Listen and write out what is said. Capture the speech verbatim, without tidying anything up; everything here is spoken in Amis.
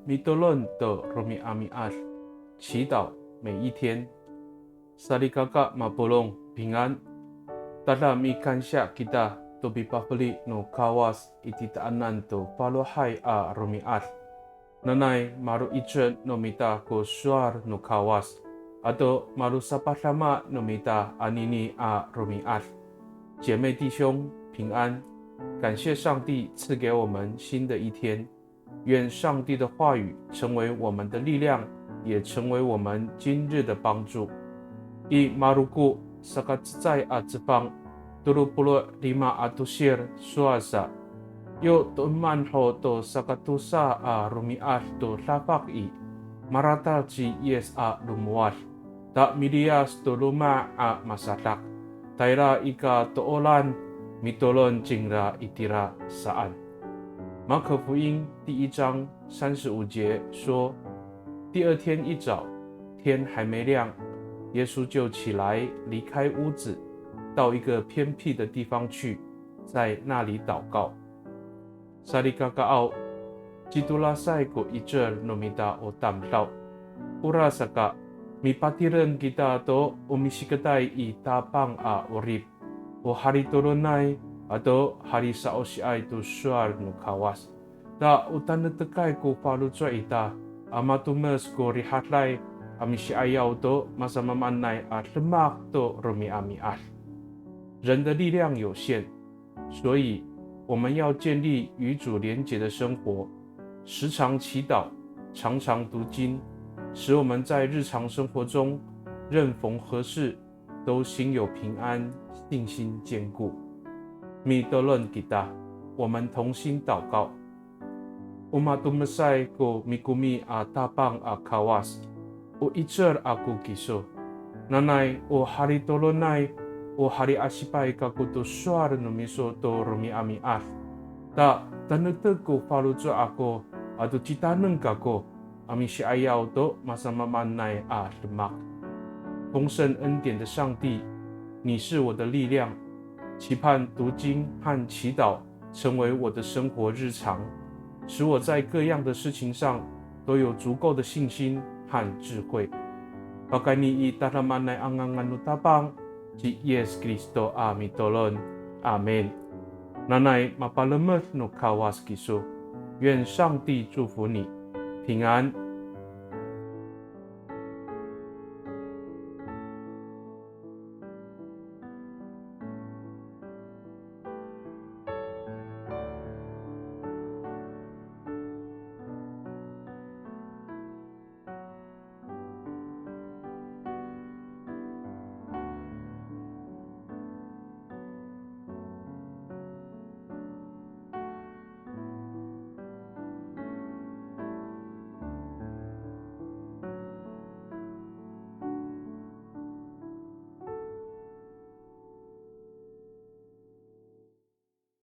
Mitolon to romi'ami'ad, 祈祷每一天。Salikaka mapolong, pingan. Tada mikansiya kita to pipafeli no Kawas i titaanan to falohay a romi'ad. Nanay malo'icel no mita ko sowal no Kawas, ato malosapadama no mita anini a romi'ad. 姐妹弟兄平安，感谢上帝赐给我们新的一天，愿上帝的话语成为我们的力量，也成为我们今日的帮助。I Maroko saka cecay a cefang, tolo polo' lima a tosir sowal sa, yo to'eman ho to sakatosa a romi'ad to dafak i, maratar ci Yis a lomowad, ta miliyas to loma' a masadak, tayra i katoolan mitolon cingra itira saan. 马可福音第一章三十五节说，第二天一早，天还没亮，耶稣就起来，离开屋子，到一个偏僻的地方去，在那里祷告。Salikakaaw, citolasay ko 'icel no mita o tamdaw. Orasaka, mipatireng kita to o misiketay i Tapang a 'orip, o halitolonay ato halisa'osiay to sowal no Kawas. Ta o tanektekay ko faloco' ita a matomes ko rihaday a misi'ayaw to masamaamaanay a demak to romi'ami'ad. 人的力量有限，所以我们要建立与主连结的生活，时常祈祷，常常读经，使我们在日常生活中任逢何事都心有平安，信心坚固。Mitolon kita, 我们同心祷告。O matomesay ko mikomi a Tapang a Kawas, o 'icel ako kiso. Nanay o halitolonay, o haliasipay kako to sowal no miso to romi'ami'ad. Ta tanektek ko faloco' ako ato citaneng kako a misi'ayaw to masamaamaanay a demak. 丰盛恩典的上帝，你是我的力量。期盼读经和祈祷成为我的生活日常，使我在各样的事情上都有足够的信心和智慧。Pakayni i tadamaanay a ngangan no Tapang ci Yis Kristo a mitolon. Amin. Nanay mapalemed no Kawas kiso. 愿上帝祝福你，平安。